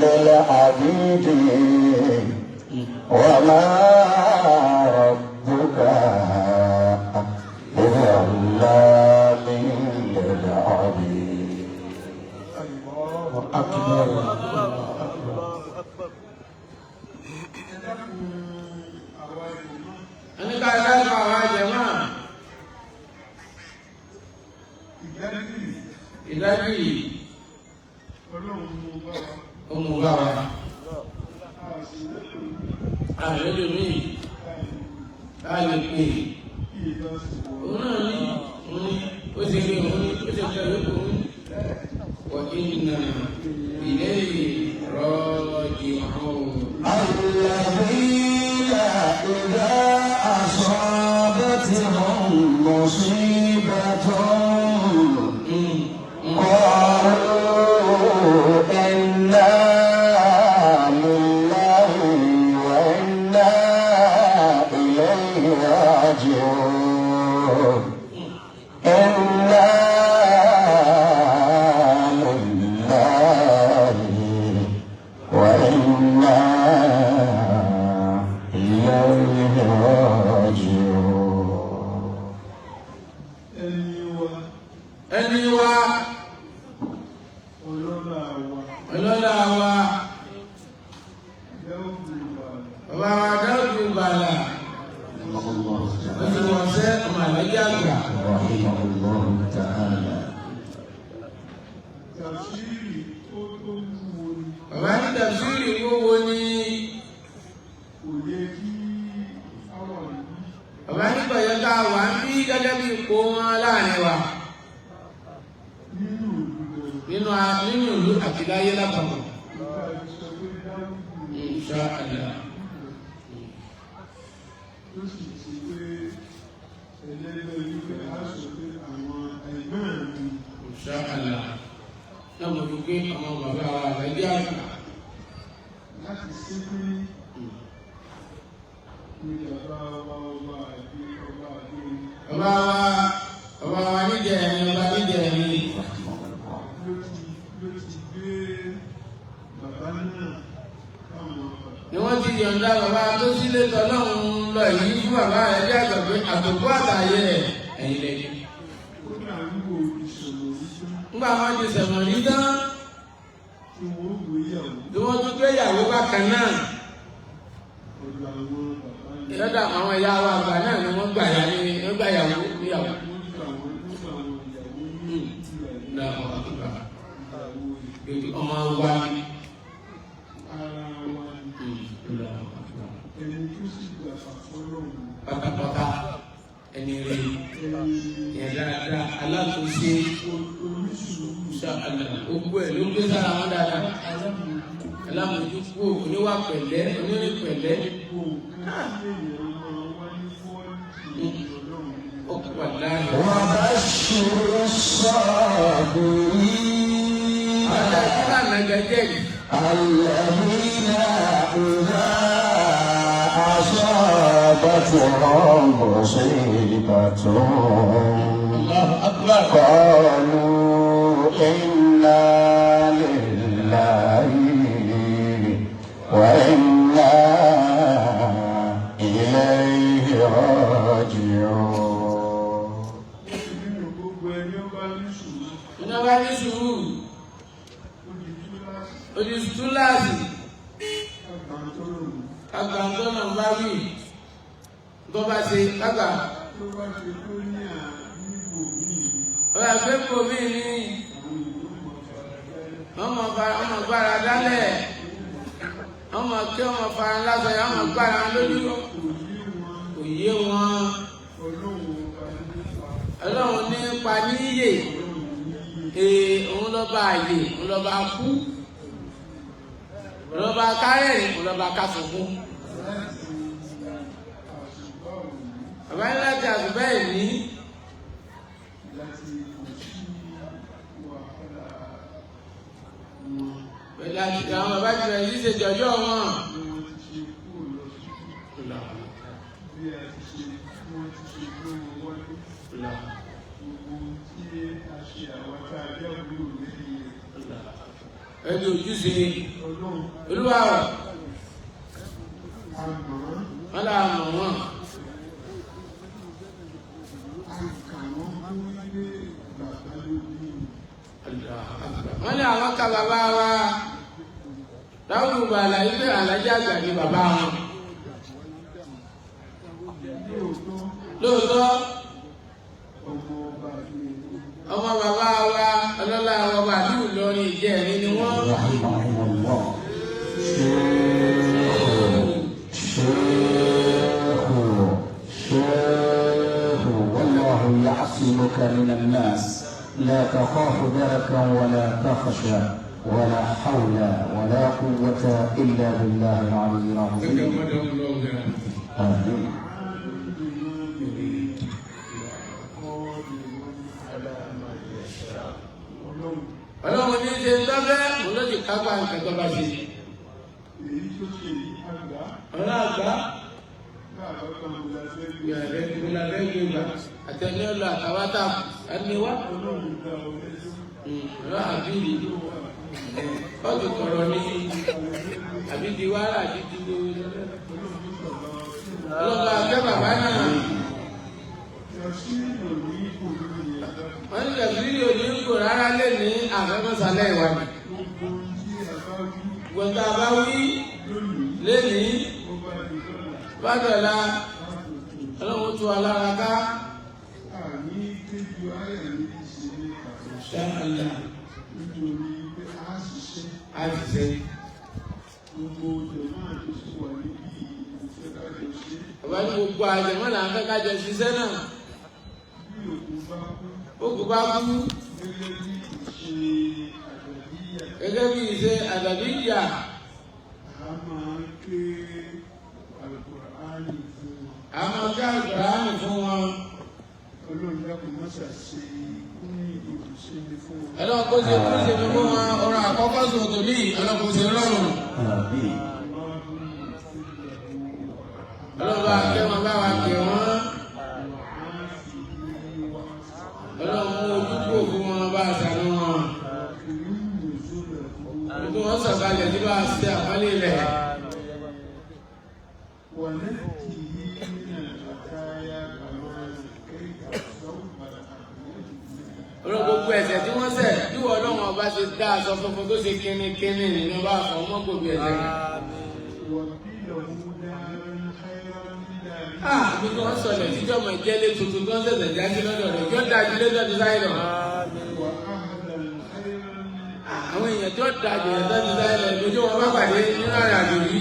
للعبيد وما ربك بظلام للعبيد. الله أكبر، الله أكبر. Ẹ dákun, àwa ìmọ̀. Ẹni ká dákọ̀ àwọn àjẹmọ́. Ìdágìrì. Ìdájú yìí. Ọlọ́run mú bá wa. Ó mú bá wa. A sì lẹ́kọ̀ọ́. Àlejò míì bá lè pè. Kí ìbá sì wọ. Òun náà ní òun ní ó ṣe lé òun ní ó ṣe fẹ́ lóko òun ní. Wọ́n inna ilayhi raji'un. الذين إذا أصابتهم مصيبة قالوا إنا لله وإنا إليه راجعون. إنا لله وإنا إليه راجعون. Ẹni wa. Ẹni wa. Ọlọ́lá wa. Ọlọ́lá wa. Dáúdù bàbá. Bàbá wa Dáúdù Bàlà, ó ti wọ́n sẹ́ ọmọ àlọ́jà àgbà. رحمه الله تعالى. Tàfsírì tó wúwo ni. Bàbá ní tafsírì wúwo ni. Kò yẹ kí àwọn ìlú. Bàbá nígbà yẹn ká wà ń bí gẹ́gẹ́ bí ipò wọn láàrin wa. Nínú ìlú gan. Nínú ìlú àti láyé lápapọ̀. Nígbà tí sọ pé Dáúdù. Insha Allah. Tó sì ti pé ẹlẹ́gbẹ́ wípé a sọ pé àwọn ẹgbẹ́ mi. Insha Allah. Náà mo fi gbé ọmọ bàbá wa àlọ́jà àgbà. Láti sípé ní bàbá wa ọba àdé ọba àdé. Bàbá wa níjẹ̀ ẹ̀mí, ọba níjẹ̀ ẹ̀mí. Ló ti gbé bàbá náà káwọn bàbá. Ni wọ́n ti yọ̀ǹda bàbá tó sílé tọ́lọ́run lọ yìí fún bàbá àlọ́jà àgbà pé àtòkú àtàyè rẹ̀ ẹ̀yìn lẹ́yìn. Kódà ń wo ìṣòro wípé Ńgbà wọn ti sẹ̀mọ̀ ní tán, tí wọ́n gbéyàwó, tí wọ́n tún gbé ìyàwó bákan náà. Ọ̀dọ̀ àwọn bàbá yẹn. Lọ́dọ̀ àwọn ìyá wa àgbà náà ni wọ́n gbà yà ní wọ́n gbà yàwó níyàwó. Wọ́n gbà wọ́n ìyàwó ní ìyàwó. Náà wọ́n àgbà Ìyàwó rẹ̀. ọmọ wa ni. Ara wa ni. Ẹni tó sì gbà fàfọ́lọ́hún. Pátápátá ẹni rí. Ẹni. Ìyẹn dáadáa, alátúnṣe. Onísùúrù. Ṣáàlà ogbó ẹ̀ ló gbé sára wọn dáadáa. Alámòójú. Alámòjúkú, oníwà pẹ̀lẹ́, onírìn pẹ̀lẹ́. Gbogbo nǹkan tí èèyàn máa wá ní quality Ọlọ́run ní. Ó wà láàyè. وبشر الصابرين. Ìlànà gẹ́gẹ́ yìí. الذين إذا أصابتهم مصيبة Allahu Akbar. قالوا إنا لله وإنا إليه راجعون. Nínú gbogbo ẹni ó bá ní sùúrù, Iná bá ní sùúrù, ó di túláàsì ó di túláàsì. kágbà tó lòun. Kágbà tó náà bá wí. Tó bá ṣe kágbà. Tó bá ṣe tó ní àníbò míì ni, Ọ̀rọ̀ àgbẹ̀kọ̀ mi ní àwọn ìlú mọ̀ fara dálẹ̀. ọmọ fara ọmọ gbára dálẹ̀. Ọmọ kí ọmọ fara lásán yà ọmọ gbára lójú. Kò yé wọn. Kò yé wọn. Ọlọ́run ọba nípa. Ọlọ́run ní pa níyè. Ọlọ́run níyè. Ee, òun lọ́ba àyè, òun lọ́ba kú. Òun lọ́ba kárẹ̀rìn, òun lọ́ba káfọ̀kún. Láti àṣùbà òní, Bàbá ní láti àtúbẹ̀ ìní. láti kò sí wàhálà wọn. Pẹ̀lú àti àwọn bàbá ti bẹ̀rẹ̀ sí ṣe jọjọ́ wọn. Bí wọ́n ti ṣe kúrò lọ sí, bí a ti ṣe bí wọ́n ti ṣe gbé wọn wálé, gbogbo ohun tí a ṣe, àwọn tá a jábúrò lẹ́yìn rẹ̀. Ẹni ojúṣe olúwa ọ̀ wọ́n là mọ̀ wọ́n. Wọ́n ní àwọn ká bàbá wa dáwùrù àlàyé pé àlàjì àgbà ni bàbá wọn. Lóòótọ́ ọmọ bàbá wa ọlọ́lá ọba àdúgbò lọrin ìjẹ́rin ni wọ́n. رحمهم الله شيخ شيخ شيخ والله يعصمك من الناس لا تخاف دركا ولا تخشى ولا حول ولا قوة إلا بالله العلي العظيم. آمين. Ọlọ́run ní ṣe lọ́fẹ́ òun ló ti kápá nǹkan tó bá ṣe. Ọlọ́run àgbà ìyàrá ìgbìlá lẹ́gbẹ̀ẹ́ gbà àtẹni ọlọ àtàwátà ẹni wá. Ọlọ́run àbílì kọ́ọ̀tù kọ̀rọ̀ ní àbí di wàrà àbí di gbogbo. Ọlọ́run àgbẹ̀ bàbá náà. Wọ́n ní tẹ̀síìrì òní ń kò rárá lé ní àfẹ́mọ́sálẹ̀ ìwádìí. Gbọ̀ngàn bá wí lénìí bàtọ̀lá ọlọ́run tú alára ká. Ṣáàlà á ṣiṣẹ́. Bàbá ní gbogbo àjẹmọ́ là ń fẹ́ ká jọ ṣiṣẹ́ náà. Òkú bá kú gẹ́gẹ́ bí ìṣe àdàbí ìyà. A máa ká Àlùkùránì fún wọn. Ọlọ́run kó ṣe kú ṣe fún wọn ọ̀rọ̀ àkọ́kọ́ sùn tó ní ọlọ́run kó ṣe rọrùn. آمين. Ọlọ́run bá kẹ́ wọn bá wa kẹ́ wọn. Ọlọ́run mú ojú kúrò fún wọn bá a ṣàánú wọn. Ibi wọn sọ̀kalẹ̀ tí bá a ṣe àpọ́nlé rẹ̀. Ọlọ́run gbogbo ẹ̀ṣẹ̀ tí wọ́n ṣẹ̀ bí wọ́n ọlọ́run ọba ṣe dá aṣọ funfun tó ṣe kínníkínní nínú bá fọ ọmọ gbogbo ẹ̀ṣẹ̀ rẹ̀. Ah, ibi tí wọ́n sọ̀lẹ̀ tíjọ́ mọ̀ jẹ́lé tuntun tó ń ṣẹ̀ṣẹ̀ já sí lọ́dọ̀ rẹ̀ yóò dájú lé ti sáyé lọ. Àwọn èèyàn tó dájú yẹn tó ti sáyé lọ lójú wọn bá pàdé nínú àrìn àjò yìí.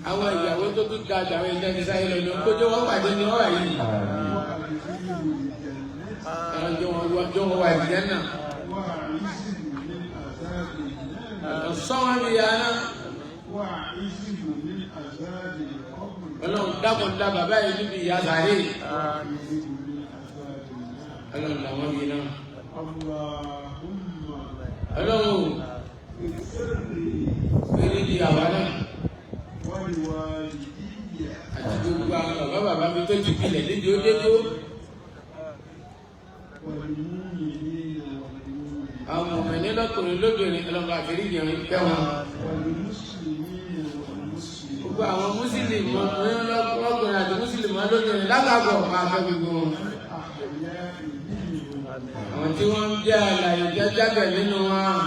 Àwọn ìyàwó tó tún dájú àwọn èèyàn tó ti sáyé lọ ló ń kójú wọn pàdé ní ọ̀rọ̀ yìí. Àwọn jọ wọn wà ìjẹ́ náà. Ọ̀sán wọn bí yàrá. Ọlọ́run dákun dá bàbá yìí níbi ìyá sàárè. Ọlọ́run làwọn bí náà. Ọlọ́run péré di àwa náà. Àti gbogbo àwọn bàbá bàbá mi tó ti pilẹ̀ níbi ó dédó. Àwọn ọmọ ẹni lọ́kùnrin lóbìnrin ọlọ́run àfẹ́ríjì rìn kẹ́ wọn. Gbogbo àwọn mùsùlùmí lọ́kùnrin àti mùsùlùmí lóbìnrin lágbàgbọ́ máa fẹ́ gbogbo wọn. Àwọn tí wọ́n ń jẹ́ àlàyé jẹ́jẹ́bẹ̀ nínú wọn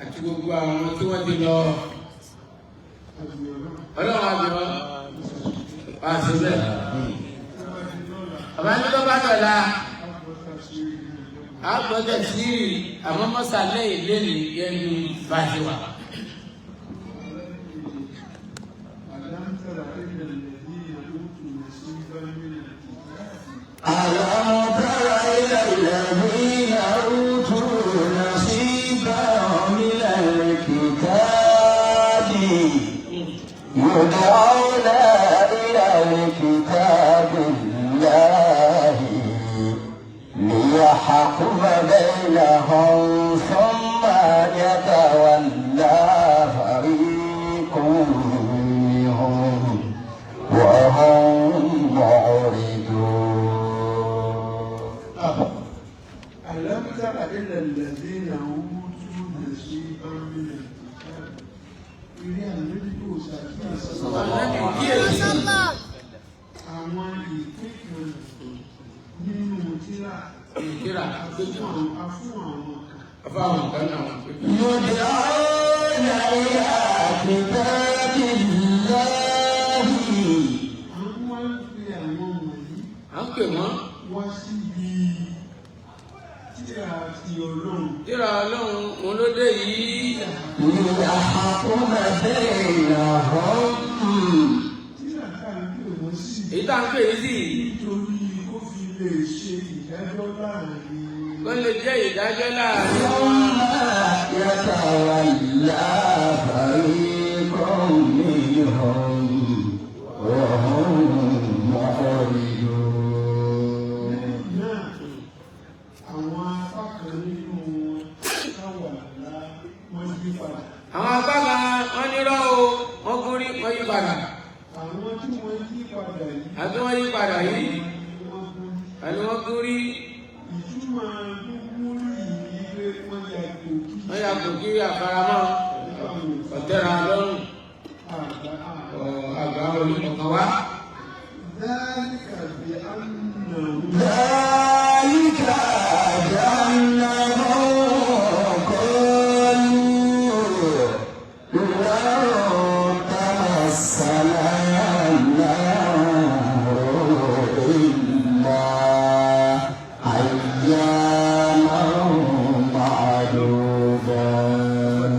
àti gbogbo àwọn tí wọ́n ti lọ. Ọlọ́run àbíọ́ wá sí bẹ́ẹ̀. Bàbá ní tó bá dọ̀la, a gbọ́dọ̀ sí àmọ́ mọ́sálẹ̀ ìlérí yẹnu bá ti wà. ألم تر إلى الذين أوتوا نصيبا من الكتاب يدعون إلى الكتاب الله ليحكم بينهم ثم يتولى فريق منهم وهم معرضون. إلى الذين أوتوا نصيبا من الكتاب. Ilé àlejò tó ṣàkíyèsí Ànábì kíyèsí. Àwọn ìpín kan nínú tírà Ìkírà a fún àwọn kan. Afáwọn kan náà wọn pé. يدعون إلى كتاب الله. Àwọn wá ń pe àwọn wọ̀nyí À ń pè wọ́n. wá síbi tírà ti Ọlọ́run. Tírà Ọlọ́run òun ló dé yìí. ليحكم بينهم. Tírà tá à ń pè wọ́n sí Èyí tá à ń pè yìí sí. nítorí kó fi lè ṣe ìdájọ́ láàrin Kó lè jẹ́ ìdájọ́ láàrin wọn. ثم يتولى فريق منهم وهم معرضون. Náà àwọn apá kan nínú wọn káwà lá wọ́n yí padà. Àwọn apá kan wọ́n nírọ́ o, wọ́n kún rí wọ́n yí padà. Àwọn tí wọ́n yí padà yìí Àbí wọ́n yí padà yìí. wọ́n kún rí. Àní wọ́n kún rí. Ìtumọ̀ gúgúrú yìí ni pé wọ́n ya kòkí. Wọ́n yà kò kí àfaramọ́. Ọ̀tẹ́ra lọ́rùn. Àgbà Ọ̀ àgbà olùkọ̀kan wá. ذلك بأنهم ذلك بأنهم قالوا لن تمسنا النار إلا أياما معدودات.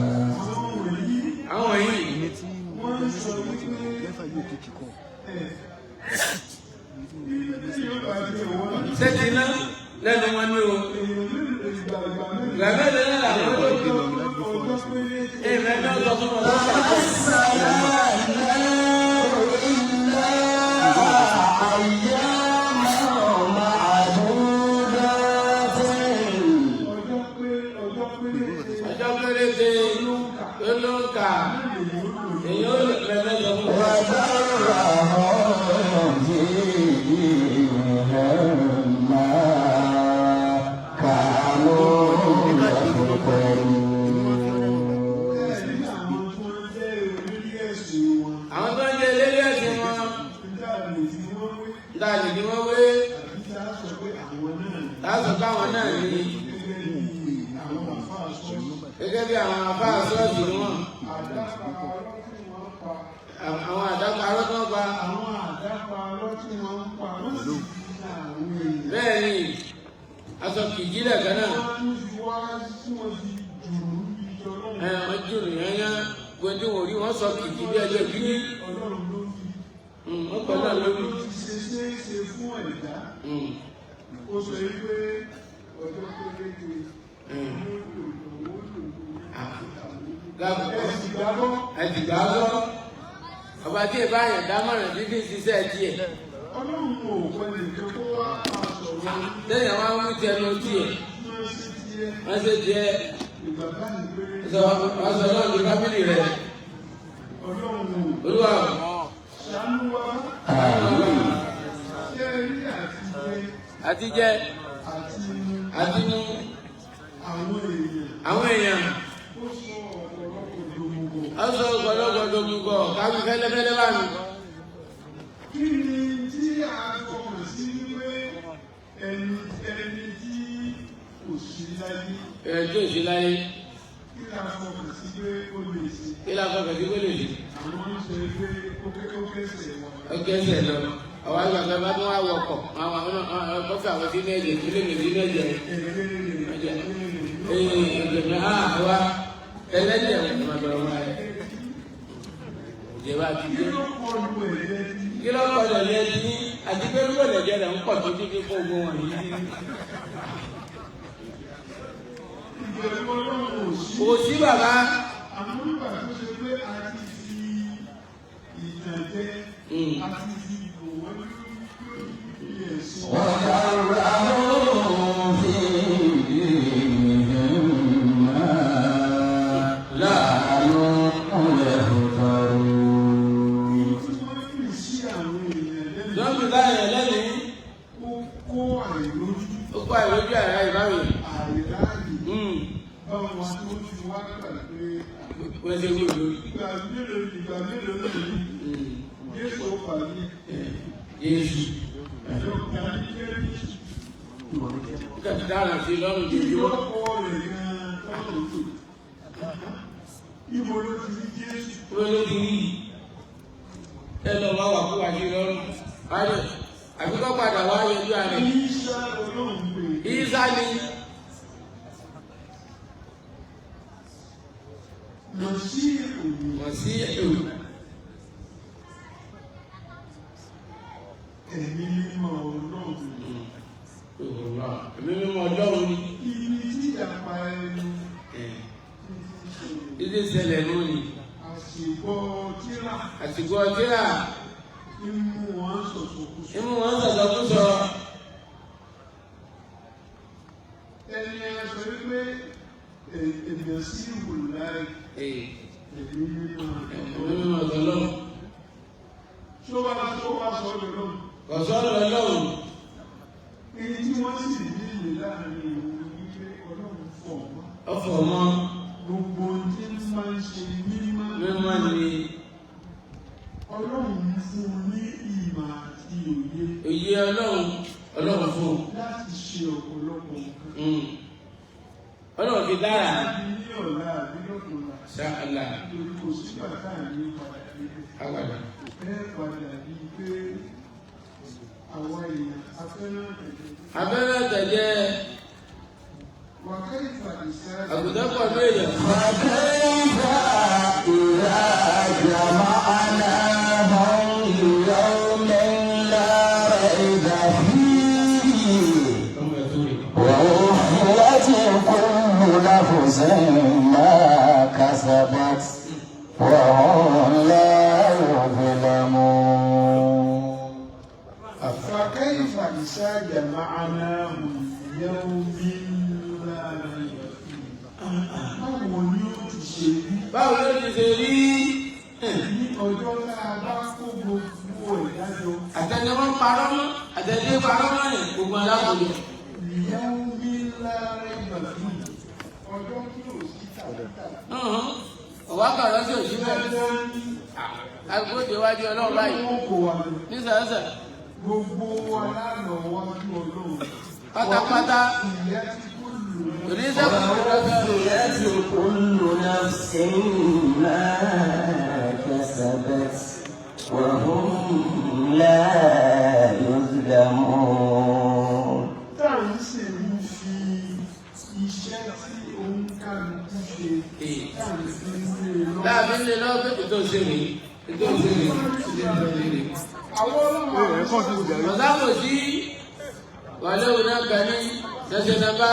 Àwọn wọ̀nyí Àwọn yìí. wọ́n ń sọ wípé ẹ̀ bí tí yóò bá jẹ wọ́n Ṣé ti ná lẹ́nu wọn ní o? Èèyàn mélòó ìgbà ìgbà Ìgbà mélòó mélòó náà làwọn tó dúró? Ọjọ́ péréte. Èèmẹ̀ náà sọ fún wọn lọ́sàn. تمسنا النار إلا أياما معدودات. Ọjọ́ pé ọjọ́ péréte. Ọjọ́ péréte tó ló ń kà. Èyí ó lẹ́lẹ́ sọ fún wọn. وذرهم في دينهم ما كانوا يفترون. Ẹ̀rí àwọn tó ń jẹ́ olórí ẹ̀sìn wọn. Àwọn tó ń jẹ eléré ẹ̀sìn wọn. Nígbà lè fi wọ́n wé Níta lè fi wọ́n wé. Àbí tá a sọ pé àwọn náà ní. Láti káwọn náà ní. Gẹ́gẹ́ bí àwọn àfáà sọ́ọ̀sì. Gẹ́gẹ́ bí àwọn afáà sọ́ọ̀sì ni wọ́n. Àdápa arọ́ tí wọ́n pa. Àwọn àdáparọ́ tó ń pa. Àwọn àdápa arọ́ tí wọ́n ń pa wọ́n sì fi àwọn èèyàn. Bẹ́ẹ̀ ni, aṣọ kìjìlẹ̀ kan náà. Wọ́n tún fi wá tí wọ́n fi jùrù bí Ọlọ́run. Ẹ wọ́n jùrù yányá. Gbogbo wọn rí wọ́n sọ kìjì bí ẹjọ́ ìbílẹ̀. Ọlọ́run ló fi. Wọ́n pọ̀ náà lórí. Ọlọ́run ló ti ṣe ṣeéṣe fún ẹ̀dá. Ó sọ wípé ọjọ́ péréte ló lò lọ́wọ́ lò lò. Ẹ sì gbàgbọ́. Ẹ sì gbàgbọ́. Ọba tí ì bá yàn dámọ̀ràn títí ṣiṣẹ́ tiẹ̀. Ọlọ́run ò pẹ́ nìkan kó wá máa sọ̀rọ̀. Lẹ́yìn àwọn amú tẹnu tiẹ̀. Máa ṣe tiẹ̀. Wọ́n ṣe tiẹ̀. Ìgbà báyìí péré. Wọ́n sọ náà di fámìlì rẹ̀. Ọlọ́run ò Olúwa ṣàánú wa. Ṣé ẹ rí àti jẹ àti jẹ àti mu àti mu àwọn èèyàn? Àwọn èèyàn. Ó sọ ọ̀pọ̀lọpọ̀ dòmùgọ̀. Wọ́n sọ ọ̀pọ̀lọpọ̀ dòmùgọ̀ káwí fẹ́lẹ́fẹ́lẹ́ bá mi. Kí ni tí a fọkàn sí wípé ẹni ẹni tí kò sí láyé? Ẹ̀ tí ò sí láyé. Kí la fọkàn sí pé ó lè ṣe? Kí la fọkàn sí kó lè ṣe? Àwọn ń sọ pé ó kẹ́sẹ̀ wọn. Ó kẹ́sẹ̀ lọ. Àwọn àgbàgbà bá tún wá wọkọ̀. Àwọn kọfí àwọn sínú ẹ̀jẹ̀ tó lè mè sínú ẹ̀jẹ̀. Ẹ̀jẹ̀ Ee ẹ̀jẹ̀ mi á wá ẹlẹ́jẹ̀ wọn bẹ̀rẹ̀ wọn rẹ̀. Ìjẹba ti Kí dé. ló kọlu ẹ̀jẹ̀ tí? Kí ló kọjọ yẹ ti àti pé bí ọ̀lẹ̀jẹ̀ rẹ̀ ń pọ̀ tó títí fún ogun wọ̀nyí. Ìbẹ̀rù Ọlọ́run ò sí. Kò sí bàbá. Àmọ́ nígbà tó ṣe pé a ti fi ìtànjẹ, a ti fi bò wọ́n lórí ẹ̀sìn. وذرهم في دينهم ما كانوا يفترون. Tí wọ́n fi sí àwọn èèyàn lẹ́nu, Lọ́dún báyìí lẹ́nu ó kó àìlójú, ó kó àìlójú àìrá ìbáwí. àìráyè. Báwọn tó ti wá gbà pé Wọ́n ṣe wí lórí. ìgbà mélòó ìgbà mélòó lòdì Jésù ó parí Jésù. ìjọba ní Jésù. Nígbà dára sí lọ́rùn jòjúmọ́. Ìjọba rẹ̀ gan-an tọ́lọ̀ tó. Ibo ló ti rí Jésù? Wọ́n ló ti rí ẹ lọ wá wà kó wá sí lọ́rùn. Báyọ̀ àbíkọ́ padà wá yọjú ààrẹ. Ìṣá Ọlọ́run pè é. Ìsá ni Lọ sí òye wọ́n sí èrò. ẹ̀mí mímọ́ Ọlọ́run. Ẹ̀mí mímọ́ Ọlọ́run ni. Ibi tí ìyapa ẹnu ti ti ṣẹlẹ̀. Títí ṣẹlẹ̀ lónìí. Àsìkò tíra Àsìkò ọtíra ń mú wọn sọ̀sọ̀kúsọ. imú wọn sọ̀sọ̀ kú sọ. Ẹni ẹ sọ wípé ènìyàn sí ìwòláì ẹ̀mí mímọ́ Ẹ̀mí Ọlọ́run. mímọ́ Ọlọ́run. Tó bá tó wá sọ ọ́ lọ́rùn. Kò sọ̀rọ̀ Ọlọ́run. Èyí tí wọ́n sì ní ìlè láàrin ìlú wípé Ọlọ́run fọ̀ wọ́n. Ọ̀fọ̀ mọ́ Gbogbo ohun tí ń máa ń ṣe mímọ́ mímọ́ ni Ọlọ́run ń fún un ní ìmọ̀ àti òye òye Ọlọ́run Ọlọ́run fún un. láti ṣe ọ̀pọ̀lọpọ̀ nǹkan. Ọlọ́run fi dára. Láti ní ọ̀la àbí lọ́kùnrin Ṣáàlà nítorí kò sígbà tá à ní padà débẹ̀. àwàdà. Ẹ padà rí i pé àwa èèyàn afẹ́ràn ẹ̀jẹ̀. Abẹ́rẹ́ tẹ̀jẹ́ Wàkẹ́ ìfàdísẹ́ àgùntàn pọ̀ ní èèyàn. فكيف إذا جمعناهم ليوم لا ريب فيه Ọmọ ẹ̀ tó rè. ووفيت كل نفس ما كسبت وهم لا يظلمون. فكيف إذا جمعناهم ليوم لا ريب فيه. Báwo ni ó ti ṣe rí Báwo ló ti ṣe rí? ní ọjọ́ tá a bá kó gbogbo ẹ̀dá jọ? Àtẹni wọn parọ́ mọ́, àtẹni parọ́ mọ́ yẹn gbogbo alákòóso. ليوم لا ريب فيه. Ọjọ́ tí ò sí tàbí tàbí. Ọ̀wá kàrọ́ sí òsì bẹ́ẹ̀. Dandan ni Agbóde wájú Ọlọ́run báyìí. Ọlọ́run kò wà lọ. Nísànsà Gbogbo wa lánàá wájú Ọlọ́run. pátápátá Ìyá tí kò lò ó. òní sẹ́kù kankan. ووفيت كل نفس ما كسبت وهم لا يظلمون. Tá à ń sì ń fi iṣẹ́ tí òun kálukú ṣe tá à ń fi ń lé e lọ́wọ́. Láàbí ń lé lọ́wọ́ pé ètò òṣèré ètò òṣèré ètò òṣèré. Àwọn ọlọ́run àwọn Ọ̀sán kò sí wàlẹ́ òun náà kàn ní ṣẹ̀ṣẹ̀ nàbà.